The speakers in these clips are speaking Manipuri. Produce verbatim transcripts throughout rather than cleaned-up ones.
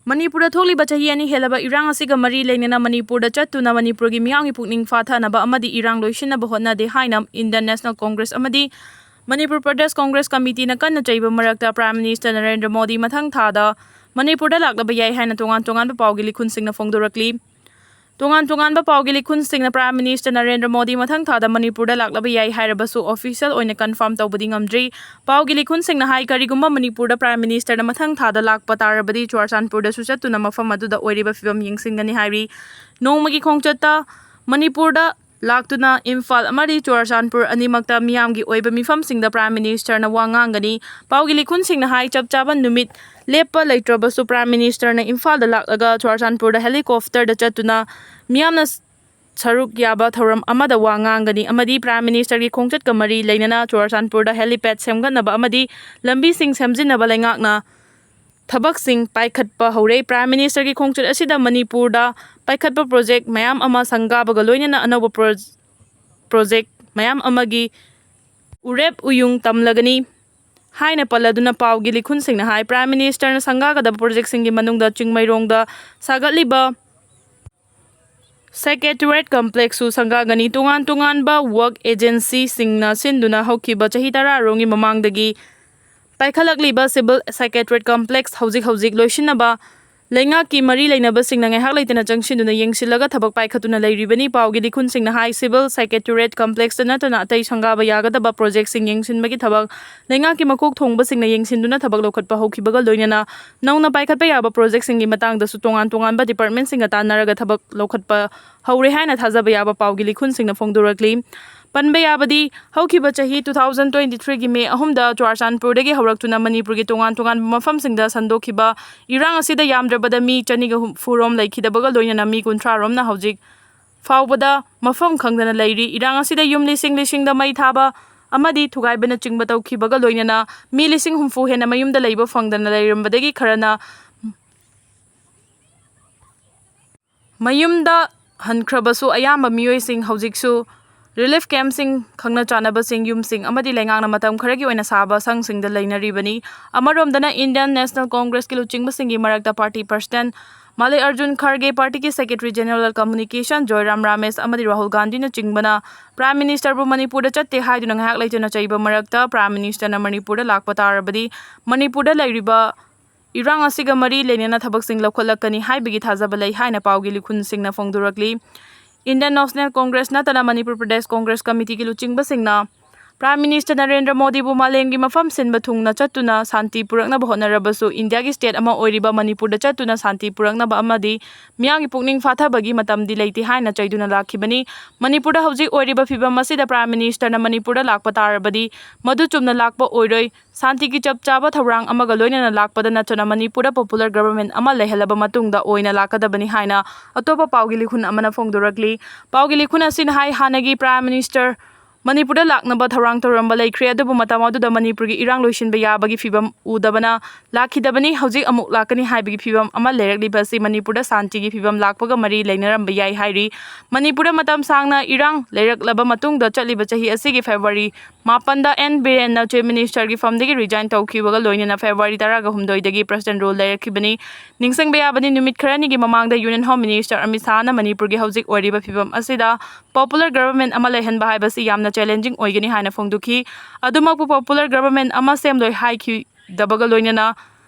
ꯃꯅꯤꯄꯨꯔꯗ ꯊꯣꯛꯂꯤꯕ ꯆꯍꯤ ꯑꯅꯤ ꯍꯦꯜꯂꯕ ꯏꯔꯥꯡ ꯑꯁꯤꯒ ꯃꯔꯤ ꯂꯩꯅꯅ ꯃꯅꯤꯄꯨꯔꯗ ꯆꯠꯇꯨꯅ ꯃꯅꯤꯄꯨꯔꯒꯤ ꯃꯤꯌꯥꯝꯒꯤ ꯄꯨꯛꯅꯤꯡ ꯐꯥꯊꯅꯕ ꯑꯃꯗꯤ ꯏꯔꯥꯡ ꯂꯣꯏꯁꯤꯟꯅꯕ ꯍꯣꯠꯅꯗꯦ ꯍꯥꯏꯅ Indian National Congress ꯑꯃꯗꯤ ꯃꯅꯤꯄꯨꯔ ꯄ꯭ꯔꯗꯦꯁ ꯀꯣꯡꯒ꯭ꯔꯦꯁ ꯀꯃꯤꯇꯤꯅ ꯀꯟꯅ ꯆꯩꯕ ꯃꯔꯛꯇ Prime Minister ꯅꯔꯦꯟꯗ꯭ꯔ ꯃꯣꯗꯤ ꯃꯊꯪ ꯊꯥꯗ ꯃꯅꯤꯄꯨꯔꯗ ꯂꯥꯛꯂꯕ ꯌꯥꯏ ꯍꯥꯏꯅ ꯇꯣꯉꯥꯟ ꯇꯣꯉꯥꯟꯕ ꯄꯥꯎꯒꯤ ꯂꯤꯈꯨꯟꯁꯤꯡꯅ ꯐꯣꯡꯗꯣꯔꯛꯂꯤ꯫ ꯇꯣꯉꯥꯟ ꯇꯣꯉꯥꯟꯕ ꯄꯥꯎꯒꯤ ꯂꯤꯈꯨꯟꯁꯤꯡꯅ Prime Minister ꯅꯔꯦꯟꯗ꯭ꯔ ꯃꯣꯗꯤ ꯃꯊꯪ ꯊꯥꯗ ꯃꯅꯤꯄꯨꯔꯗ ꯂꯥꯛꯂꯕ ꯌꯥꯏ ꯍꯥꯏꯔꯕꯁꯨ official ꯑꯣꯏꯅ confirm ꯇꯧꯕꯗꯤ ꯉꯝꯗ꯭ꯔꯤ꯫ ꯄꯥꯎꯒꯤ ꯂꯤꯈꯨꯟꯁꯤꯡꯅ ꯍꯥꯏ, ꯀꯔꯤꯒꯨꯝꯕ ꯃꯅꯤꯄꯨꯔꯗ Prime Minister ꯅ ꯃꯊꯪ ꯊꯥꯗ ꯂꯥꯛꯄ ꯇꯥꯔꯕꯗꯤ ꯆꯨꯔꯆꯥꯟꯄꯨꯔꯗꯁꯨ ꯆꯠꯇꯨꯅ ꯃꯐꯝ ꯑꯗꯨꯗ ꯑꯣꯏꯔꯤꯕ ꯐꯤꯕꯝ ꯌꯦꯡꯁꯤꯟꯒꯅꯤ ꯍꯥꯏꯔꯤ꯫ ꯅꯣꯡꯃꯒꯤ ꯈꯣꯡꯆꯠꯇ ꯃꯅꯤꯄꯨꯔꯗ ꯂꯥꯛꯇꯨꯅ ꯏꯝꯐꯥꯜ ꯑꯃꯗꯤ ꯆꯨꯔꯆꯥꯟꯄꯨꯔ ꯑꯅꯤꯃꯛꯇ ꯃꯤꯌꯥꯝꯒꯤ ꯑꯣꯏꯕ ꯃꯤꯐꯝꯁꯤꯡꯗ Prime Minister ꯅ ꯋꯥ ꯉꯥꯡꯒꯅꯤ꯫ ꯄꯥꯎꯒꯤ ꯂꯤꯈꯨꯟꯁꯤꯡꯅ ꯍꯥꯏ, ꯆꯞ ꯆꯥꯕ ꯅꯨꯃꯤꯠ ꯂꯦꯞꯄ ꯂꯩꯇ꯭ꯔꯕꯁꯨ Prime Minister ꯅ ꯏꯝꯐꯥꯜꯗ ꯂꯥꯛꯂꯒ ꯆꯨꯔꯆꯥꯟꯄꯨꯔꯗ helicopter ꯗ ꯆꯠꯇꯨꯅ ꯃꯤꯌꯥꯝꯅ ꯁꯔꯨꯛ ꯌꯥꯕ ꯊꯧꯔꯝ ꯑꯃꯗ ꯋꯥ ꯉꯥꯡꯒꯅꯤ ꯑꯃꯗꯤ Prime Minister ꯒꯤ ꯈꯣꯡꯆꯠꯀ ꯃꯔꯤ ꯂꯩꯅꯅ ꯆꯨꯔꯆꯥꯟꯄꯨꯔꯗ helipad ꯁꯦꯝꯒꯠꯅꯕ ꯑꯃꯗꯤ ꯂꯝꯕꯤꯁꯤꯡ ꯁꯦꯝꯖꯤꯟꯅꯕ ꯂꯩꯉꯥꯛꯅ ꯊꯕꯛꯁꯤꯡ ꯄꯥꯏꯈꯠꯄ ꯍꯧꯔꯦ꯫ Prime Minister ꯒꯤ ꯈꯣꯡꯆꯠ ꯑꯁꯤꯗ ꯃꯅꯤꯄꯨꯔꯗ ꯄꯥꯏꯈꯠꯄ project ꯃꯌꯥꯝ ꯑꯃ ꯁꯪꯒꯥꯕꯒ ꯂꯣꯏꯅꯅ ꯑꯅꯧꯕ ꯄ꯭ꯔꯣ-, project ꯃꯌꯥꯝ ꯑꯃꯒꯤ ꯎꯔꯦꯞ ꯎꯌꯨꯡ ꯇꯝꯂꯒꯅꯤ ꯍꯥꯏꯅ ꯄꯜꯂꯗꯨꯅ ꯄꯥꯎꯒꯤ ꯂꯤꯈꯨꯟꯁꯤꯡꯅ ꯍꯥꯏ, Prime Minister ꯅ ꯁꯪꯒꯥꯒꯗꯕ project ꯁꯤꯡꯒꯤ ꯃꯅꯨꯡꯗ ꯆꯤꯡꯃꯩꯔꯣꯡꯗ ꯁꯥꯒꯠꯂꯤꯕ Secretariat Complex ꯁꯨ ꯁꯪꯒꯥꯒꯅꯤ꯫ ꯇꯣꯉꯥꯟ ꯇꯣꯉꯥꯟꯕ work agency ꯁꯤꯡꯅ ꯁꯤꯟꯗꯨꯅ ꯍꯧꯈꯤꯕ ꯆꯍꯤ ꯇꯔꯥ ꯔꯣꯝꯒꯤ ꯃꯃꯥꯡꯗꯒꯤ ꯄꯥꯏꯈꯠꯂꯛꯂꯤꯕ Civil Secretariat Complex ꯍꯧꯖꯤꯛ ꯍꯧꯖꯤꯛ ꯂꯣꯏꯁꯤꯟꯅꯕ ꯂꯩꯉꯥꯛꯀꯤ ꯃꯔꯤ ꯂꯩꯅꯕꯁꯤꯡꯅ ꯉꯥꯏꯍꯥꯛ ꯂꯩꯇꯅ ꯆꯪꯁꯤꯟꯗꯨꯅ ꯌꯦꯡꯁꯤꯜꯂꯒ ꯊꯕꯛ ꯄꯥꯏꯈꯠꯇꯨꯅ ꯂꯩꯔꯤꯕꯅꯤ꯫ ꯄꯥꯎꯒꯤ ꯂꯤꯈꯨꯟꯁꯤꯡꯅ ꯍꯥꯏ, Civil Secretariat Complex ꯇ ꯅꯠꯇꯅ ꯑꯇꯩ ꯁꯪꯒꯥꯕ ꯌꯥꯒꯗꯕ project ꯁꯤꯡ ꯌꯦꯡꯁꯤꯟꯕꯒꯤ ꯊꯕꯛ ꯂꯩꯉꯥꯛꯀꯤ ꯃꯀꯣꯛ ꯊꯣꯡꯕꯁꯤꯡꯅ ꯌꯦꯡꯁꯤꯟꯗꯨꯅ ꯊꯕꯛ ꯂꯧꯈꯠꯄ ꯍꯧꯈꯤꯕꯒ ꯂꯣꯏꯅꯅ ꯅꯧꯅ ꯄꯥꯏꯈꯠꯄ ꯌꯥꯕ project ꯁꯤꯡꯒꯤ ꯃꯇꯥꯡꯗꯁꯨ ꯇꯣꯉꯥꯟ ꯇꯣꯉꯥꯟꯕ department ꯁꯤꯡꯒ ꯇꯥꯟꯅꯔꯒ ꯊꯕꯛ ꯂꯧꯈꯠꯄ ꯍꯧꯔꯦ ꯍꯥꯏꯅ ꯊꯥꯖꯕ ꯌꯥꯕ ꯄꯥꯎꯒꯤ ꯂꯤꯈꯨꯟꯁꯤꯡꯅ ꯐꯣꯡꯗꯣꯔꯛꯂꯤ꯫ ꯄꯟꯕ ꯌꯥꯕꯗꯤ, ꯍꯧꯈꯤꯕ ꯆꯍꯤ two thousand twenty three ꯒꯤ May ꯑꯍꯨꯝꯗ ꯆꯨꯔꯆꯥꯟꯄꯨꯔꯗꯒꯤ ꯍꯧꯔꯛꯇꯨꯅ ꯃꯅꯤꯄꯨꯔꯒꯤ ꯇꯣꯉꯥꯟ ꯇꯣꯉꯥꯟꯕ ꯃꯐꯝꯁꯤꯡꯗ ꯁꯟꯗꯣꯛꯈꯤꯕ ꯏꯔꯥꯡ ꯑꯁꯤꯗ ꯌꯥꯝꯗ꯭ꯔꯕꯗ ꯃꯤ ꯆꯅꯤꯒ ꯍꯨꯝꯐꯨ ꯔꯣꯝ ꯂꯩꯈꯤꯗꯕꯒ ꯂꯣꯏꯅꯅ ꯃꯤ ꯀꯨꯟꯊ꯭ꯔꯥ ꯔꯣꯝꯅ ꯍꯧꯖꯤꯛ ꯐꯥꯎꯕꯗ ꯃꯐꯝ ꯈꯪꯗꯅ ꯂꯩꯔꯤ꯫ ꯏꯔꯥꯡ ꯑꯁꯤꯗ ꯌꯨꯝ ꯂꯤꯁꯤꯡ ꯂꯤꯁꯤꯡꯗ ꯃꯩ ꯊꯥꯕ ꯑꯃꯗꯤ ꯊꯨꯒꯥꯏꯕꯅꯆꯤꯡꯕ ꯇꯧꯈꯤꯕꯒ ꯂꯣꯏꯅꯅ ꯃꯤ ꯂꯤꯁꯤꯡ ꯍꯨꯝꯐꯨ ꯍꯦꯟꯅ ꯃꯌꯨꯝꯗ ꯂꯩꯕ ꯐꯪꯗꯅ ꯂꯩꯔꯝꯕꯗꯒꯤ ꯈꯔꯅ ꯃꯌꯨꯝꯗ ꯍꯟꯈ꯭ꯔꯕꯁꯨ, ꯑꯌꯥꯝꯕ ꯃꯤꯑꯣꯏꯁꯤꯡ ꯍꯧꯖꯤꯛꯁꯨ relief campꯁꯤꯡ, ꯈꯪꯅ ꯆꯥꯟꯅꯕꯁꯤꯡ, ꯌꯨꯝꯁꯤꯡ ꯑꯃꯗꯤ ꯂꯩꯉꯥꯛꯅ ꯃꯇꯝ ꯈꯔꯒꯤ ꯑꯣꯏꯅ ꯁꯥꯕ ꯁꯪꯁꯤꯡꯗ ꯂꯩꯅꯔꯤꯕꯅꯤ꯫ ꯑꯃꯔꯣꯝꯗꯅ Indian National Congressꯀꯤ ꯂꯨꯆꯤꯡꯕꯁꯤꯡꯒꯤ ꯃꯔꯛꯇ party president ꯃꯥꯂꯤꯛ Arjun ꯈꯔꯒꯦ, partyꯒꯤ secretary general communication ꯖꯣꯏꯔꯥꯝ Ramesh ꯑꯃꯗꯤ ꯔꯥꯍꯨꯜ ꯒꯥꯟꯙꯤꯅꯆꯤꯡꯕꯅ Prime Ministerꯕꯨ ꯃꯅꯤꯄꯨꯔꯗ ꯆꯠꯇꯦ ꯍꯥꯏꯗꯨꯅ ꯉꯥꯏꯍꯥꯛ ꯂꯩꯇꯅ ꯆꯩꯕ ꯃꯔꯛꯇ, Prime Ministerꯅ ꯃꯅꯤꯄꯨꯔꯗ ꯂꯥꯛꯄ ꯇꯥꯔꯕꯗꯤ ꯃꯅꯤꯄꯨꯔꯗ ꯂꯩꯔꯤꯕ ꯏꯔꯥꯡ ꯑꯁꯤꯒ ꯃꯔꯤ ꯂꯩꯅꯅ ꯊꯕꯛꯁꯤꯡ ꯂꯧꯈꯠꯂꯛꯀꯅꯤ ꯍꯥꯏꯕꯒꯤ ꯊꯥꯖꯕ ꯂꯩ ꯍꯥꯏꯅ ꯄꯥꯎꯒꯤ ꯂꯤꯈꯨꯟꯁꯤꯡꯅ ꯐꯣꯡꯗꯣꯔꯛꯂꯤ꯫ Indian National Congress ꯅꯠꯇꯅ ꯃꯅꯤꯄꯨꯔ ꯄ꯭ꯔꯗꯦꯁ ꯀꯣꯡꯒ꯭ꯔꯦꯁ ꯀꯃꯤꯇꯤꯒꯤ ꯂꯨꯆꯤꯡꯕꯁꯤꯡꯅ Prime Minister ꯅꯔꯦꯟꯗ꯭ꯔ ꯃꯣꯗꯤꯕꯨ ꯃꯥꯂꯦꯝꯒꯤ ꯃꯐꯝ ꯁꯤꯟꯕ ꯊꯨꯡꯅ ꯆꯠꯇꯨꯅ ꯁꯥꯟꯇꯤ ꯄꯨꯔꯛꯅꯕ ꯍꯣꯠꯅꯔꯕꯁꯨ, ꯏꯟꯗꯤꯌꯥꯒꯤ state ꯑꯃ ꯑꯣꯏꯔꯤꯕ ꯃꯅꯤꯄꯨꯔꯗ ꯆꯠꯇꯨꯅ ꯁꯥꯟꯇꯤ ꯄꯨꯔꯛꯅꯕ ꯑꯃꯗꯤ ꯃꯤꯌꯥꯝꯒꯤ ꯄꯨꯛꯅꯤꯡ ꯐꯥꯊꯕꯒꯤ ꯃꯇꯝꯗꯤ ꯂꯩꯇꯦ ꯍꯥꯏꯅ ꯆꯩꯗꯨꯅ ꯂꯥꯛꯈꯤꯕꯅꯤ꯫ ꯃꯅꯤꯄꯨꯔꯗ ꯍꯧꯖꯤꯛ ꯑꯣꯏꯔꯤꯕ ꯐꯤꯕꯝ ꯑꯁꯤꯗ Prime Ministerꯅ ꯃꯅꯤꯄꯨꯔꯗ ꯂꯥꯛꯄ ꯇꯥꯔꯕꯗꯤ, ꯃꯗꯨ ꯆꯨꯝꯅ ꯂꯥꯛꯄ ꯑꯣꯏꯔꯣꯏ꯫ ꯁꯥꯟꯇꯤꯒꯤ ꯆꯞ ꯆꯥꯕ ꯊꯧꯔꯥꯡ ꯑꯃꯒ ꯂꯣꯏꯅꯅ ꯂꯥꯛꯄꯗ ꯅꯠꯇꯅ ꯃꯅꯤꯄꯨꯔꯗ popular government ꯑꯃ ꯂꯩꯍꯜꯂꯕ ꯃꯇꯨꯡꯗ ꯑꯣꯏꯅ ꯂꯥꯛꯀꯗꯕꯅꯤ ꯍꯥꯏꯅ ꯑꯇꯣꯞꯄ ꯄꯥꯎꯒꯤ ꯂꯤꯈꯨꯟ ꯑꯃꯅ ꯐꯣꯡꯗꯣꯔꯛꯂꯤ꯫ ꯄꯥꯎꯒꯤ ꯂꯤꯈꯨꯟ ꯑꯁꯤꯅ ꯍꯥꯏ, ꯍꯥꯟꯅꯒꯤ Prime Minister ꯃꯅꯤꯄꯨꯔꯗ ꯂꯥꯛꯅꯕ ꯊꯧꯔꯥꯡ ꯇꯧꯔꯝꯕ ꯂꯩꯈ꯭ꯔꯦ, ꯑꯗꯨꯕꯨ ꯃꯇꯝ ꯑꯗꯨꯗ ꯃꯅꯤꯄꯨꯔꯒꯤ ꯏꯔꯥꯡ ꯂꯣꯏꯁꯤꯟꯕ ꯌꯥꯕꯒꯤ ꯐꯤꯕꯝ ꯎꯗꯕꯅ ꯂꯥꯛꯈꯤꯗꯕꯅꯤ꯫ ꯍꯧꯖꯤꯛ ꯑꯃꯨꯛ ꯂꯥꯛꯀꯅꯤ ꯍꯥꯏꯕꯒꯤ ꯐꯤꯕꯝ ꯑꯃ ꯂꯩꯔꯛꯂꯤꯕ ꯑꯁꯤ ꯃꯅꯤꯄꯨꯔꯗ ꯁꯥꯟꯇꯤꯒꯤ ꯐꯤꯕꯝ ꯂꯥꯛꯄꯒ ꯃꯔꯤ ꯂꯩꯅꯔꯝꯕ ꯌꯥꯏ ꯍꯥꯏꯔꯤ꯫ ꯃꯅꯤꯄꯨꯔꯗ ꯃꯇꯝ ꯁꯥꯡꯅ ꯏꯔꯥꯡ ꯂꯩꯔꯛꯂꯕ ꯃꯇꯨꯡꯗ ꯆꯠꯂꯤꯕ ꯆꯍꯤ ꯑꯁꯤꯒꯤ February ꯃꯥꯄꯟꯗ ꯑꯦꯟ ꯕꯤꯔꯦꯟꯅ Chief Ministerꯒꯤ ꯐꯝꯗꯒꯤ resign ꯇꯧꯈꯤꯕꯒ ꯂꯣꯏꯅꯅ February ꯇꯔꯥꯒ ꯍꯨꯝꯗꯣꯏꯗꯒꯤ President rule ꯂꯩꯔꯛꯈꯤꯕꯅꯤ꯫ ꯅꯤꯡꯁꯤꯡꯕ ꯌꯥꯕꯅꯤ, ꯅꯨꯃꯤꯠ ꯈꯔꯅꯤꯒꯤ ꯃꯃꯥꯡꯗ Union Home Minister ꯑꯃꯤꯠ ꯁꯥꯍꯅ ꯃꯅꯤꯄꯨꯔꯒꯤ ꯍꯧꯖꯤꯛ ꯑꯣꯏꯔꯤꯕ ꯐꯤꯕꯝ ꯑꯁꯤꯗ popular government ꯑꯃ ꯂꯩꯍꯟꯕ ꯍꯥꯏꯕꯁꯤ ꯌꯥꯝꯅ challenging ꯑꯣꯏꯒꯅꯤ ꯍꯥꯏꯅ ꯐꯣꯡꯗꯣꯛꯈꯤ꯫ ꯑꯗꯨꯃꯛꯄꯨ popular government ꯑꯃ ꯁꯦꯝꯂꯣꯏ ꯍꯥꯏꯈꯤꯗꯕꯒ ꯂꯣꯏꯅꯅ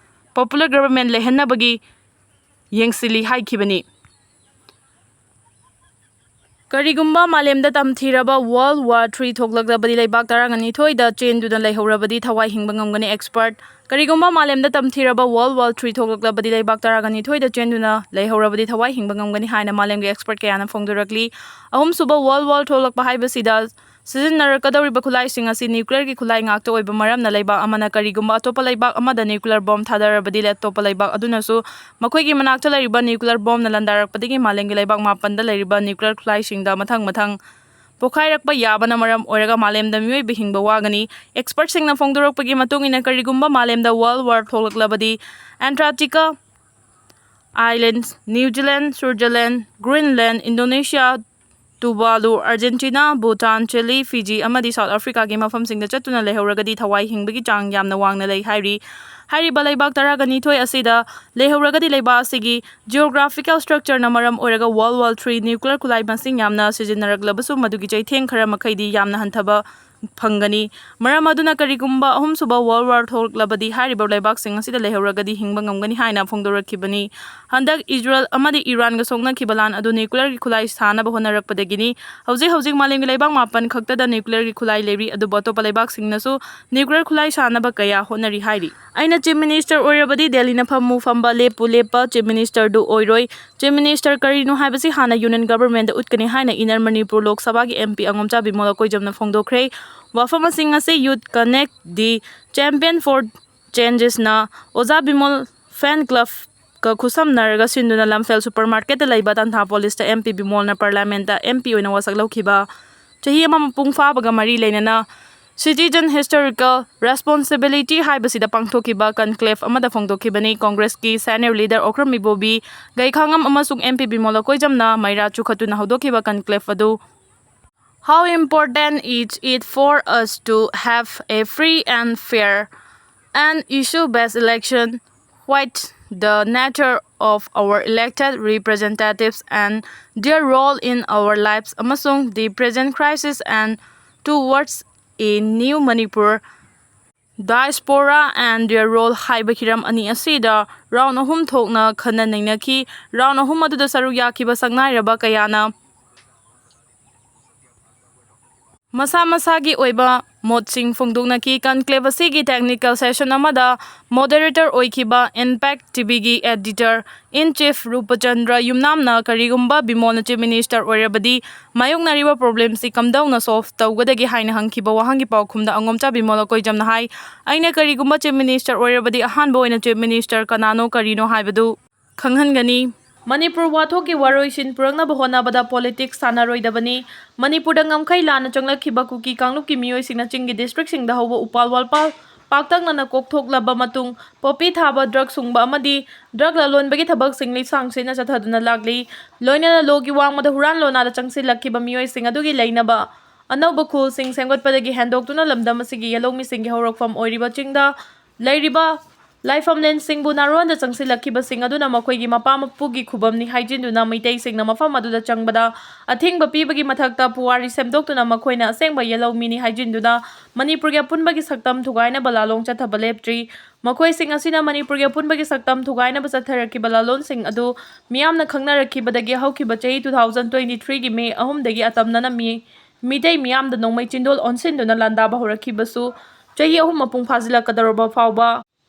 popular government ꯂꯩꯍꯟꯅꯕꯒꯤ ꯌꯦꯡꯁꯤꯜꯂꯤ ꯍꯥꯏꯈꯤꯕꯅꯤ꯫ ꯀꯔꯤꯒꯨꯝꯕ ꯃꯥꯂꯦꯝꯗ ꯇꯝꯊꯤꯔꯕ World War Three ꯊꯣꯛꯂꯛꯂꯕꯗꯤ ꯂꯩꯕꯥꯛ ꯇꯔꯥꯅꯤꯊꯣꯏꯗ ꯆꯦꯟꯗꯨꯅ ꯂꯩꯍꯧꯔꯕꯗꯤ ꯊꯋꯥꯏ ꯍꯤꯡꯕ ꯉꯝꯒꯅꯤ expert꯫ ꯀꯔꯤꯒꯨꯝꯕ ꯃꯥꯂꯦꯝꯗ ꯇꯝꯊꯤꯔꯕ World War Three ꯊꯣꯛꯂꯛꯂꯕꯗꯤ ꯂꯩꯕꯥꯛ ꯇꯔꯥꯅꯤꯊꯣꯏꯗ ꯆꯦꯟꯗꯨꯅ ꯂꯩꯍꯧꯔꯕꯗꯤ ꯊꯋꯥꯏ ꯍꯤꯡꯕ ꯉꯝꯒꯅꯤ ꯍꯥꯏꯅ ꯃꯥꯂꯦꯝꯒꯤ expert ꯀꯌꯥꯅ ꯐꯣꯡꯗꯣꯔꯛꯂꯤ꯫ ꯑꯍꯨꯝꯁꯨꯕ World War ꯊꯣꯛꯂꯛꯄ ꯍꯥꯏꯕꯁꯤꯗ ꯁꯤꯖꯤꯟꯅꯔꯛꯀꯗꯧꯔꯤꯕ ꯈꯨꯠꯂꯥꯏꯁꯤꯡ ꯑꯁꯤ nuclearꯒꯤ ꯈꯨꯠꯂꯥꯏ ꯉꯥꯛꯇ ꯑꯣꯏꯕ ꯃꯔꯝꯅ ꯂꯩꯕꯥꯛ ꯑꯃꯅ ꯀꯔꯤꯒꯨꯝꯕ ꯑꯇꯣꯞꯄ ꯂꯩꯕꯥꯛ ꯑꯃꯗ nuclear bomb ꯊꯥꯗꯔꯕꯗꯤ ꯑꯇꯣꯞꯄ ꯂꯩꯕꯥꯛ ꯑꯗꯨꯅꯁꯨ ꯃꯈꯣꯏꯒꯤ ꯃꯅꯥꯛꯇ ꯂꯩꯔꯤꯕ nuclear bombꯅ ꯂꯥꯟꯗꯥꯔꯛꯄꯗꯒꯤ ꯃꯥꯂꯦꯝꯒꯤ ꯂꯩꯕꯥꯛ ꯃꯥꯄꯟꯗ ꯂꯩꯔꯤꯕ nuclear ꯈꯨꯠꯂꯥꯏꯁꯤꯡꯗ ꯃꯊꯪ ꯃꯊꯪ ꯄꯣꯈꯥꯏꯔꯛꯄ ꯌꯥꯕꯅ ꯃꯔꯝ ꯑꯣꯏꯔꯒ ꯃꯥꯂꯦꯝꯗ ꯃꯤꯑꯣꯏꯕ ꯍꯤꯡꯕ ꯋꯥꯒꯅꯤ꯫ Expertꯁꯤꯡꯅ ꯐꯣꯡꯗꯣꯔꯛꯄꯒꯤ ꯃꯇꯨꯡ ꯏꯟꯅ, ꯀꯔꯤꯒꯨꯝꯕ ꯃꯥꯂꯦꯝꯗ World War ꯊꯣꯛꯂꯛꯂꯕꯗꯤ Antarctica Islands, New Zealand, Switzerland, Greenland, Indonesia, Tuvalu, Argentina, Bhutan, Chile, Fiji ꯑꯃꯗꯤ ꯁꯥꯎꯠ ꯑꯐ꯭ꯔꯤꯀꯥꯒꯤ ꯃꯐꯝꯁꯤꯡꯗ ꯆꯠꯇꯨꯅ ꯂꯩꯍꯧꯔꯒꯗꯤ ꯊꯋꯥꯏ ꯍꯤꯡꯕꯒꯤ ꯆꯥꯡ ꯌꯥꯝꯅ ꯋꯥꯡꯅ ꯂꯩ ꯍꯥꯏꯔꯤ꯫ ꯍꯥꯏꯔꯤꯕ ꯂꯩꯕꯥꯛ ꯇꯔꯥꯒ ꯅꯤꯊꯣꯏ ꯑꯁꯤꯗ ꯂꯩꯍꯧꯔꯒꯗꯤ ꯂꯩꯕꯥꯛ ꯑꯁꯤꯒꯤ geographical structureꯅ ꯃꯔꯝ ꯑꯣꯏꯔꯒ World War Three nuclear ꯈꯨꯠꯂꯥꯏ ꯃꯁꯤꯡ ꯌꯥꯝꯅ ꯁꯤꯖꯤꯟꯅꯔꯛꯂꯕꯁꯨ ꯃꯗꯨꯒꯤ ꯆꯩꯊꯦꯡ ꯈꯔ ꯃꯈꯩꯗꯤ ꯌꯥꯝꯅ ꯍꯟꯊꯕ ꯐꯪꯒꯅꯤ꯫ ꯃꯔꯝ ꯑꯗꯨꯅ ꯀꯔꯤꯒꯨꯝꯕ ꯑꯍꯨꯝꯁꯨꯕ World War ꯊꯣꯛꯂꯛꯂꯕꯗꯤ ꯍꯥꯏꯔꯤꯕ ꯂꯩꯕꯥꯛꯁꯤꯡ ꯑꯁꯤꯗ ꯂꯩꯍꯧꯔꯒꯗꯤ ꯍꯤꯡꯕ ꯉꯝꯒꯅꯤ ꯍꯥꯏꯅ ꯐꯣꯡꯗꯣꯔꯛꯈꯤꯕꯅꯤ꯫ ꯍꯟꯗꯛ ꯏꯖꯔꯦꯜ ꯑꯃꯗꯤ ꯏꯔꯥꯟꯒ ꯁꯣꯛꯅꯈꯤꯕ ꯂꯥꯟ ꯑꯗꯨ nuclearꯒꯤ ꯈꯨꯠꯂꯥꯏ ꯁꯥꯅꯕ ꯍꯣꯠꯅꯔꯛꯄꯗꯒꯤꯅꯤ꯫ ꯍꯧꯖꯤꯛ ꯍꯧꯖꯤꯛ ꯃꯥꯂꯦꯝꯒꯤ ꯂꯩꯕꯥꯛ ꯃꯥꯄꯟ ꯈꯛꯇꯗ nuclearꯒꯤ ꯈꯨꯠꯂꯥꯏ ꯂꯩꯔꯤ, ꯑꯗꯨꯕꯨ ꯑꯇꯣꯞꯄ ꯂꯩꯕꯥꯛꯁꯤꯡꯅꯁꯨ nuclear ꯈꯨꯠꯂꯥꯏ ꯁꯥꯅꯕ ꯀꯌꯥ ꯍꯣꯠꯅꯔꯤ ꯍꯥꯏꯔꯤ꯫ ꯑꯩꯅ Chief Minister ꯑꯣꯏꯔꯕꯗꯤ ꯗꯦꯜꯂꯤꯅ ꯐꯝꯃꯨ ꯐꯝꯕ, ꯂꯦꯞꯄꯨ ꯂꯦꯞꯄ Chief Ministerꯗꯨ ꯑꯣꯏꯔꯣꯏ꯫ Chief Minister ꯀꯔꯤꯅꯣ ꯍꯥꯏꯕꯁꯤ ꯍꯥꯟꯅ Union Governmentꯗ ꯎꯠꯀꯅꯤ ꯍꯥꯏꯅ Inner Manipur Lok Sabhaꯒꯤ MP ꯑꯉꯣꯝꯆꯥ Bimol ꯑꯀꯣꯏꯖꯝꯅ ꯐꯣꯡꯗꯣꯛꯈ꯭ꯔꯦ꯫ ꯋꯥꯐꯝ ꯑꯁꯤꯡ ꯑꯁꯤ Youth Connect, The Champion for Changesꯅ ꯑꯣꯖꯥ ꯕꯤꯃꯣꯜ fan clubꯀ ꯈꯨꯠꯁꯝꯅꯔꯒ ꯁꯤꯟꯗꯨꯅ ꯂꯝꯐꯦꯜ supermarketꯇ ꯂꯩꯕ ꯇꯟꯊꯥ policeꯇ MP ꯕꯤꯃꯣꯜꯅ parliamentꯇ MP ꯑꯣꯏꯅ ꯋꯥꯁꯛ ꯂꯧꯈꯤꯕ ꯆꯍꯤ ꯑꯃ ꯃꯄꯨꯡ ꯐꯥꯕꯒ ꯃꯔꯤ ꯂꯩꯅꯅ Citizen Historical Responsibility ꯍꯥꯏꯕꯁꯤꯗ ꯄꯥꯡꯊꯣꯛꯈꯤꯕ conclave ꯑꯃꯗ ꯐꯣꯡꯗꯣꯛꯈꯤꯕꯅꯤ꯫ Congressꯀꯤ senior leader ꯑꯣꯀ꯭ꯔꯝ ꯏꯕꯣꯕꯤ, ꯒꯩꯈꯥꯉꯝ ꯑꯃꯁꯨꯡ MP ꯕꯤꯃꯣꯜ ꯑꯀꯣꯏꯖꯝꯅ ꯃꯩꯔꯥ ꯆꯨꯈꯠꯇꯨꯅ ꯍꯧꯗꯣꯛꯈꯤꯕ conclave ꯑꯗꯨ How important is it for us to have a free and fair and issue-based election? What the nature of our elected representatives and their role in our lives ꯑꯃꯁꯨꯡ the present crisis and towards a new Manipur, diaspora and their role ꯍꯥꯏꯕ ꯍꯤꯔꯝ ꯑꯅꯤ ꯑꯁꯤꯗ round ꯑꯍꯨꯝ ꯊꯣꯛꯅ ꯈꯟꯅ ꯅꯩꯅꯈꯤ꯫ Round ꯑꯍꯨꯝ ꯑꯗꯨꯗ ꯁꯔꯨꯛ ꯌꯥꯈꯤꯕ ꯁꯛꯅꯥꯏꯔꯕ ꯀꯌꯥꯅ ꯃꯁꯥ ꯃꯁꯥꯒꯤ ꯑꯣꯏꯕ ꯃꯣꯠꯁꯤꯡ ꯐꯣꯡꯗꯣꯛꯅꯈꯤ꯫ Conclave ꯑꯁꯤꯒꯤ technical session ꯑꯃꯗ moderator ꯑꯣꯏꯈꯤꯕ Impact TVꯒꯤ editor in chief ꯔꯨꯄꯆꯟꯗ꯭ꯔ ꯌꯨꯝꯅꯥꯝꯅ ꯀꯔꯤꯒꯨꯝꯕ ꯕꯤꯃꯣꯜꯅ Chief Minister ꯑꯣꯏꯔꯕꯗꯤ ꯃꯥꯌꯣꯛꯅꯔꯤꯕ problemꯁꯤ ꯀꯝꯗꯧꯅ solve ꯇꯧꯒꯗꯒꯦ ꯍꯥꯏꯅ ꯍꯪꯈꯤꯕ ꯋꯥꯍꯪꯒꯤ ꯄꯥꯎꯈꯨꯝꯗ ꯑꯉꯣꯝꯆꯥ ꯕꯤꯃꯣꯜ ꯑꯀꯣꯏꯖꯝꯅ ꯍꯥꯏ, ꯑꯩꯅ ꯀꯔꯤꯒꯨꯝꯕ Chief Minister ꯑꯣꯏꯔꯕꯗꯤ ꯑꯍꯥꯟꯕ ꯑꯣꯏꯅ Chief Minister ꯀꯅꯥꯅꯣ, ꯀꯔꯤꯅꯣ ꯍꯥꯏꯕꯗꯨ ꯈꯪꯍꯟꯒꯅꯤ꯫ ꯃꯅꯤꯄꯨꯔ ꯋꯥꯊꯣꯛꯀꯤ ꯋꯥꯔꯣꯏꯁꯤꯟ ꯄꯨꯔꯛꯅꯕ ꯍꯣꯠꯅꯕꯗ politics ꯁꯥꯟꯅꯔꯣꯏꯗꯕꯅꯤ꯫ ꯃꯅꯤꯄꯨꯔꯗ ꯉꯝꯈꯩ ꯂꯥꯟꯅ ꯆꯪꯂꯛꯈꯤꯕ ꯀꯨꯀꯤ ꯀꯥꯡꯂꯨꯞꯀꯤ ꯃꯤꯑꯣꯏꯁꯤꯡꯅ ꯆꯤꯡꯒꯤ districtꯁꯤꯡꯗ ꯍꯧꯕ ꯎꯄꯥꯜ ꯋꯥꯄꯥꯜ ꯄꯥꯛꯇꯛꯅꯅ ꯀꯣꯛꯊꯣꯛꯂꯕ ꯃꯇꯨꯡ, ꯄꯣꯄꯤ ꯊꯥꯕ, ꯗ꯭ꯔꯒ ꯁꯨꯡꯕ ꯑꯃꯗꯤ ꯗ꯭ꯔꯒ ꯂꯂꯣꯟꯕꯒꯤ ꯊꯕꯛꯁꯤꯡ ꯂꯤꯛꯁꯥꯡ ꯁꯤꯠꯅ ꯆꯠꯊꯗꯨꯅ ꯂꯥꯛꯂꯤ꯫ ꯂꯣꯏꯅꯅ ꯂꯣꯒꯤ ꯋꯥꯡꯃꯗ ꯍꯨꯔꯥꯟ ꯂꯣꯟꯅꯥꯗ ꯆꯪꯁꯤꯜꯂꯛꯈꯤꯕ ꯃꯤꯑꯣꯏꯁꯤꯡ ꯑꯗꯨꯒꯤ ꯂꯩꯅꯕ ꯑꯅꯧꯕ ꯈꯨꯜꯁꯤꯡ ꯁꯦꯝꯒꯠꯄꯗꯒꯤ ꯍꯦꯟꯗꯣꯛꯇꯨꯅ ꯂꯝꯗꯝ ꯑꯁꯤꯒꯤ ꯌꯦꯜꯍꯧꯃꯤꯁꯤꯡꯒꯤ ꯍꯧꯔꯛꯐꯝ ꯑꯣꯏꯔꯤꯕ ꯆꯤꯡꯗ ꯂꯩꯔꯤꯕ ꯂꯥꯏꯐꯝꯂꯦꯟꯁꯤꯡꯕꯨ ꯅꯥꯔꯣꯟꯗ ꯆꯪꯁꯤꯜꯂꯛꯈꯤꯕꯁꯤꯡ ꯑꯗꯨꯅ ꯃꯈꯣꯏꯒꯤ ꯃꯄꯥ ꯃꯄꯨꯒꯤ ꯈꯨꯕꯝꯅꯤ ꯍꯥꯏꯖꯤꯟꯗꯨꯅ ꯃꯩꯇꯩꯁꯤꯡꯅ ꯃꯐꯝ ꯑꯗꯨꯗ ꯆꯪꯕꯗ ꯑꯊꯤꯡꯕ ꯄꯤꯕꯒꯤ ꯃꯊꯛꯇ ꯄꯨꯋꯥꯔꯤ ꯁꯦꯝꯗꯣꯛꯇꯨꯅ ꯃꯈꯣꯏꯅ ꯑꯁꯦꯡꯕ ꯌꯦꯜꯍꯧꯃꯤꯅꯤ ꯍꯥꯏꯖꯤꯟꯗꯨꯅ ꯃꯅꯤꯄꯨꯔꯒꯤ ꯑꯄꯨꯟꯕꯒꯤ ꯁꯛꯇꯝ ꯊꯨꯒꯥꯏꯅꯕ ꯂꯥꯂꯣꯡ ꯆꯠꯊꯕ ꯂꯦꯞꯇ꯭ꯔꯤ꯫ ꯃꯈꯣꯏꯁꯤꯡ ꯑꯁꯤꯅ ꯃꯅꯤꯄꯨꯔꯒꯤ ꯑꯄꯨꯟꯕꯒꯤ ꯁꯛꯇꯝ ꯊꯨꯒꯥꯏꯅꯕ ꯆꯠꯊꯔꯛꯈꯤꯕ ꯂꯥꯂꯣꯟꯁꯤꯡ ꯑꯗꯨ ꯃꯤꯌꯥꯝꯅ ꯈꯪꯅꯔꯛꯈꯤꯕꯗꯒꯤ ꯍꯧꯈꯤꯕ ꯆꯍꯤ two thousand twenty three ꯒꯤ May ꯑꯍꯨꯝꯗꯒꯤ ꯑꯇꯝꯅꯅ ꯃꯤ ꯃꯤꯇꯩ ꯃꯤꯌꯥꯝꯗ ꯅꯣꯡꯃꯩ ꯆꯤꯟꯗꯣꯜ ꯑꯣꯟꯁꯤꯟꯗꯨꯅ ꯂꯥꯟꯗꯥꯕ ꯍꯧꯔꯛꯈꯤꯕꯁꯨ ꯆꯍꯤ ꯑꯍꯨꯝ ꯃꯄꯨꯡ ꯐꯥꯖꯤꯜꯂꯛꯀꯗꯧꯔꯕ ꯐꯥꯎꯕ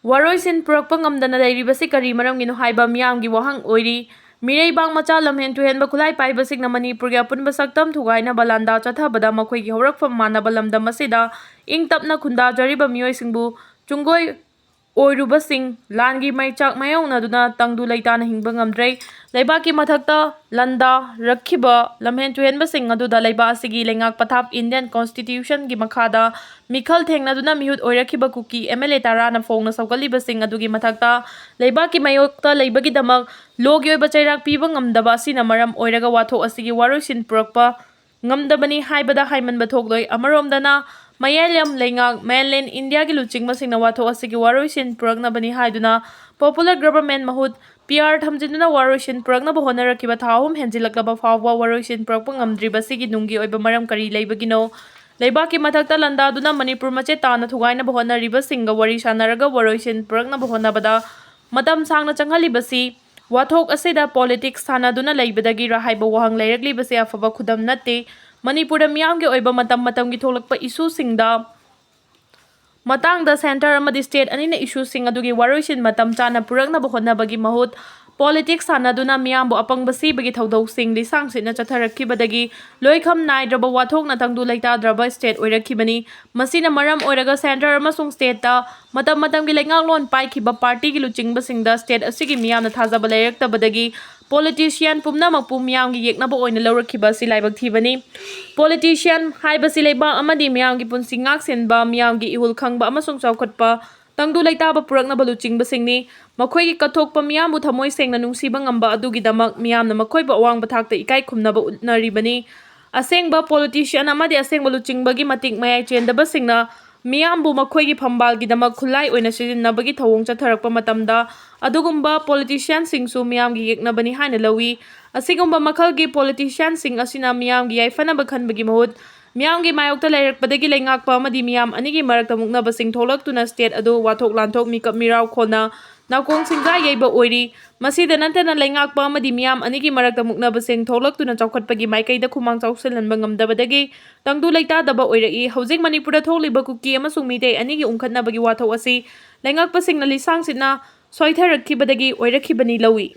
ꯋꯥꯔꯣꯏꯁꯤꯟ ꯄꯨꯔꯛꯄ ꯉꯝꯗꯅ ꯂꯩꯔꯤꯕꯁꯤ ꯀꯔꯤ ꯃꯔꯝꯒꯤꯅꯣ ꯍꯥꯏꯕ ꯃꯤꯌꯥꯝꯒꯤ ꯋꯥꯍꯪ ꯑꯣꯏꯔꯤ꯫ ꯃꯤꯔꯩꯕꯥꯛ ꯃꯆꯥ ꯂꯝꯍꯦꯟ ꯇꯨꯍꯦꯟꯕ ꯈꯨꯠꯂꯥꯏ ꯄꯥꯏꯕꯁꯤꯡꯅ ꯃꯅꯤꯄꯨꯔꯒꯤ ꯑꯄꯨꯟꯕ ꯁꯛꯇꯝ ꯊꯨꯒꯥꯏꯅꯕ ꯂꯥꯟꯗꯥ ꯆꯠꯊꯕꯗ ꯃꯈꯣꯏꯒꯤ ꯍꯧꯔꯛꯐꯝ ꯃꯥꯟꯅꯕ ꯂꯝꯗꯝ ꯑꯁꯤꯗ ꯏꯪ ꯇꯞꯅ ꯈꯨꯟꯗꯥꯖꯔꯤꯕ ꯃꯤꯑꯣꯏꯁꯤꯡꯕꯨ ꯆꯨꯡꯒꯣꯏ ꯑꯣꯏꯔꯨꯕꯁꯤꯡ ꯂꯥꯟꯒꯤ ꯃꯩꯆꯥꯛ ꯃꯥꯌꯣꯛꯅꯗꯨꯅ ꯇꯪꯗꯨ ꯂꯩꯇꯥꯅ ꯍꯤꯡꯕ ꯉꯝꯗ꯭ꯔꯦ꯫ ꯂꯩꯕꯥꯛꯀꯤ ꯃꯊꯛꯇ ꯂꯥꯟꯗꯥꯔꯛꯈꯤꯕ ꯂꯝꯍꯦꯟ ꯇꯨꯍꯦꯟꯕꯁꯤꯡ ꯑꯗꯨꯗ ꯂꯩꯕꯥꯛ ꯑꯁꯤꯒꯤ ꯂꯩꯉꯥꯛ ꯄꯊꯥꯞ Indian Constitution ꯒꯤ ꯃꯈꯥꯗ ꯃꯤꯈꯜ ꯊꯦꯡꯅꯗꯨꯅ ꯃꯤꯍꯨꯠ ꯑꯣꯏꯔꯛꯈꯤꯕ ꯀꯨꯀꯤ M L A ꯇꯔꯥꯅ ꯐꯣꯡꯅ ꯁꯧꯒꯠꯂꯤꯕꯁꯤꯡ ꯑꯗꯨꯒꯤ ꯃꯊꯛꯇ ꯂꯩꯕꯥꯛꯀꯤ ꯃꯥꯌꯣꯛꯇ ꯂꯩꯕꯒꯤꯗꯃꯛ ꯂꯣꯒꯤ ꯑꯣꯏꯕ ꯆꯩꯔꯥꯛ ꯄꯤꯕ ꯉꯝꯗꯕ ꯑꯁꯤꯅ ꯃꯔꯝ ꯑꯣꯏꯔꯒ ꯋꯥꯊꯣꯛ ꯑꯁꯤꯒꯤ ꯋꯥꯔꯣꯏꯁꯤꯟ ꯄꯨꯔꯛꯄ ꯉꯝꯗꯕꯅꯤ ꯍꯥꯏꯕꯗ ꯍꯥꯏꯃꯟꯕ ꯊꯣꯛꯂꯣꯏ꯫ ꯑꯃꯔꯣꯝꯗꯅ ꯃꯌꯥꯏꯂꯝ ꯂꯩꯉꯥꯛ, mainland India ꯒꯤ ꯂꯨꯆꯤꯡꯕꯁꯤꯡꯅ ꯋꯥꯊꯣꯛ ꯑꯁꯤꯒꯤ ꯋꯥꯔꯣꯏꯁꯤꯟ ꯄꯨꯔꯛꯅꯕꯅꯤ ꯍꯥꯏꯗꯨꯅ popular government ꯃꯍꯨꯠ P R ꯊꯝꯖꯤꯟꯗꯨꯅ ꯋꯥꯔꯣꯏꯁꯤꯟ ꯄꯨꯔꯛꯅꯕ ꯍꯣꯠꯅꯔꯛꯈꯤꯕ ꯊꯥ ꯑꯍꯨꯝ ꯍꯦꯟꯖꯤꯜꯂꯛꯂꯕ ꯐꯥꯎꯕ ꯋꯥꯔꯣꯏꯁꯤꯟ ꯄꯨꯔꯛꯄ ꯉꯝꯗ꯭ꯔꯤꯕꯁꯤꯒꯤ ꯅꯨꯡꯒꯤ ꯑꯣꯏꯕ ꯃꯔꯝ ꯀꯔꯤ ꯂꯩꯕꯒꯤꯅꯣ? ꯂꯩꯕꯥꯛꯀꯤ ꯃꯊꯛꯇ ꯂꯥꯟꯗꯥꯗꯨꯅ ꯃꯅꯤꯄꯨꯔ ꯃꯆꯦꯠ ꯇꯥꯅ ꯊꯨꯒꯥꯏꯅꯕ ꯍꯣꯠꯅꯔꯤꯕꯁꯤꯡꯒ ꯋꯥꯔꯤ ꯁꯥꯟꯅꯔꯒ ꯋꯥꯔꯣꯏꯁꯤꯟ ꯄꯨꯔꯛꯅꯕ ꯍꯣꯠꯅꯕꯗ ꯃꯇꯝ ꯁꯥꯡꯅ ꯆꯪꯍꯜꯂꯤꯕꯁꯤ ꯋꯥꯊꯣꯛ ꯑꯁꯤꯗ politics ꯁꯥꯟꯅꯗꯨꯅ ꯂꯩꯕꯗꯒꯤꯔ ꯍꯥꯏꯕ ꯋꯥꯍꯪ ꯂꯩꯔꯛꯂꯤꯕꯁꯤ ꯑꯐꯕ ꯈꯨꯗꯝ ꯅꯠꯇꯦ꯫ ꯃꯅꯤꯄꯨꯔꯗ ꯃꯤꯌꯥꯝꯒꯤ ꯑꯣꯏꯕ ꯃꯇꯝ ꯃꯇꯝꯒꯤ ꯊꯣꯛꯂꯛꯄ issue ꯁꯤꯡꯗ ꯃꯇꯥꯡꯗ centre ꯑꯃꯗꯤ state ꯑꯅꯤꯅ issue ꯁꯤꯡ ꯑꯗꯨꯒꯤ ꯋꯥꯔꯣꯏꯁꯤꯟ ꯃꯇꯝ ꯆꯥꯅ ꯄꯨꯔꯛꯅꯕ ꯍꯣꯠꯅꯕꯒꯤ ꯃꯍꯨꯠ ꯄꯣꯂꯤꯇꯤꯛꯁ ꯁꯥꯟꯅꯗꯨꯅ ꯃꯤꯌꯥꯝꯕꯨ ꯑꯄꯪꯕ ꯁꯤꯕꯒꯤ ꯊꯧꯗꯧꯁꯤꯡ ꯂꯤꯁꯥꯡ ꯁꯤꯠꯅ ꯆꯠꯊꯔꯛꯈꯤꯕꯗꯒꯤ ꯂꯣꯏꯈꯝ ꯅꯥꯏꯗ꯭ꯔꯕ ꯋꯥꯊꯣꯛꯅ ꯇꯪꯗꯨ ꯂꯩꯇꯥꯗ꯭ꯔꯕ ꯁ꯭ꯇꯦꯠ ꯑꯣꯏꯔꯛꯈꯤꯕꯅꯤ꯫ ꯃꯁꯤꯅ ꯃꯔꯝ ꯑꯣꯏꯔꯒ ꯁꯦꯟꯇꯔ ꯑꯃꯁꯨꯡ ꯁ꯭ꯇꯦꯠꯇ ꯃꯇꯝ ꯃꯇꯝꯒꯤ ꯂꯩꯉꯥꯛꯂꯣꯟ ꯄꯥꯏꯈꯤꯕ ꯄꯥꯔꯇꯤꯒꯤ ꯂꯨꯆꯤꯡꯕꯁꯤꯡꯗ ꯁ꯭ꯇꯦꯠ ꯑꯁꯤꯒꯤ ꯃꯤꯌꯥꯝꯅ ꯊꯥꯖꯕ ꯂꯩꯔꯛꯇꯕꯗꯒꯤ ꯄꯣꯂꯤꯇꯤꯁꯤꯌꯥꯟ ꯄꯨꯝꯅꯃꯛꯄꯨ ꯃꯤꯌꯥꯝꯒꯤ ꯌꯦꯛꯅꯕ ꯑꯣꯏꯅ ꯂꯧꯔꯛꯈꯤꯕ ꯑꯁꯤ ꯂꯥꯏꯕꯛ ꯊꯤꯕꯅꯤ꯫ ꯄꯣꯂꯤꯇꯤꯁꯤꯌꯥꯟ ꯍꯥꯏꯕꯁꯤ ꯂꯩꯕꯥꯛ ꯑꯃꯗꯤ ꯃꯤꯌꯥꯝꯒꯤ ꯄꯨꯟꯁꯤ ꯉꯥꯛ ꯁꯦꯟꯕ, ꯃꯤꯌꯥꯝꯒꯤ ꯏꯍꯨꯜ ꯈꯪꯕ ꯑꯃꯁꯨꯡ ꯆꯥꯎꯈꯠꯄ ꯇꯪꯗꯨ ꯂꯩꯇꯥꯕ ꯄꯨꯔꯛꯅꯕ ꯂꯨꯆꯤꯡꯕꯁꯤꯡꯅꯤ꯫ ꯃꯈꯣꯏꯒꯤ ꯀꯠꯊꯣꯛꯄ ꯃꯤꯌꯥꯝꯕꯨ ꯊꯃꯣꯏ ꯁꯦꯡꯅ ꯅꯨꯡꯁꯤꯕ ꯉꯝꯕ ꯑꯗꯨꯒꯤꯗꯃꯛ ꯃꯤꯌꯥꯝꯅ ꯃꯈꯣꯏꯕꯨ ꯑꯋꯥꯡꯕ ꯊꯥꯛꯇ ꯏꯀꯥꯏ ꯈꯨꯝꯅꯕ ꯎꯠꯅꯔꯤꯕꯅꯤ꯫ ꯑꯁꯦꯡꯕ ꯄꯣꯂꯤꯇꯤꯁꯤꯌꯥꯟ ꯑꯃꯗꯤ ꯑꯁꯦꯡꯕ ꯂꯨꯆꯤꯡꯕꯒꯤ ꯃꯇꯤꯛ ꯃꯌꯥꯏ ꯆꯦꯟꯗꯕꯁꯤꯡꯅ ꯃꯤꯌꯥꯝꯕꯨ ꯃꯈꯣꯏꯒꯤ ꯐꯝꯕꯥꯜꯒꯤꯗꯃꯛ ꯈꯨꯠꯂꯥꯏ ꯑꯣꯏꯅ ꯁꯤꯖꯤꯟꯅꯕꯒꯤ ꯊꯧꯑꯣꯡ ꯆꯠꯊꯔꯛꯄ ꯃꯇꯝꯗ ꯑꯗꯨꯒꯨꯝꯕ ꯄꯣꯂꯤꯇꯤꯁꯤꯌꯥꯟꯁꯤꯡꯁꯨ ꯃꯤꯌꯥꯝꯒꯤ ꯌꯦꯛꯅꯕꯅꯤ ꯍꯥꯏꯅ ꯂꯧꯏ꯫ ꯑꯁꯤꯒꯨꯝꯕ ꯃꯈꯜꯒꯤ ꯄꯣꯂꯤꯇꯤꯁꯤꯌꯥꯟꯁꯤꯡ ꯑꯁꯤꯅ ꯃꯤꯌꯥꯝꯒꯤ ꯌꯥꯏꯐꯅꯕ ꯈꯟꯕꯒꯤ ꯃꯍꯨꯠ ꯃꯤꯌꯥꯝꯒꯤ ꯃꯥꯌꯣꯛꯇ ꯂꯩꯔꯛꯄꯗꯒꯤ ꯂꯩꯉꯥꯛꯄ ꯑꯃꯗꯤ ꯃꯤꯌꯥꯝ ꯑꯅꯤꯒꯤ ꯃꯔꯛꯇ ꯃꯨꯛꯅꯕꯁꯤꯡ ꯊꯣꯛꯂꯛꯇꯨꯅ ꯁ꯭ꯇꯦꯠ ꯑꯗꯨ ꯋꯥꯊꯣꯛ ꯂꯥꯟꯊꯣꯛ ꯃꯤꯀꯞ ꯃꯤꯔꯥꯎ ꯈꯣꯟꯅ ꯅꯥꯀꯣꯡ ꯁꯤꯡꯖꯥ ꯌꯩꯕ ꯑꯣꯏꯔꯤ꯫ ꯃꯁꯤꯗ ꯅꯠꯇꯅ ꯂꯩꯉꯥꯛꯄ ꯑꯃꯗꯤ ꯃꯤꯌꯥꯝ ꯑꯅꯤꯒꯤ ꯃꯔꯛꯇ ꯃꯨꯛꯅꯕꯁꯤꯡ ꯊꯣꯛꯂꯛꯇꯨꯅ ꯆꯥꯎꯈꯠꯄꯒꯤ ꯃꯥꯏꯀꯩꯗ ꯈꯨꯃꯥꯡ ꯆꯥꯎꯁꯤꯜꯍꯟꯕ ꯉꯝꯗꯕꯗꯒꯤ ꯇꯪꯗꯨ ꯂꯩꯇꯥꯗꯕ ꯑꯣꯏꯔꯛꯏ꯫ ꯍꯧꯖꯤꯛ ꯃꯅꯤꯄꯨꯔꯗ ꯊꯣꯛꯂꯤꯕ ꯀꯨꯀꯤ ꯑꯃꯁꯨꯡ ꯃꯤꯇꯩ ꯑꯅꯤꯒꯤ ꯎꯪꯈꯠꯅꯕꯒꯤ ꯋꯥꯊꯣꯛ ꯑꯁꯤ ꯂꯩꯉꯥꯛꯄꯁꯤꯡꯅ ꯂꯤꯁꯥꯡ ꯁꯤꯠꯅ ꯁꯣꯏꯊꯔꯛꯈꯤꯕꯗꯒꯤ ꯑꯣꯏꯔꯛꯈꯤꯕꯅꯤ ꯂꯧꯏ꯫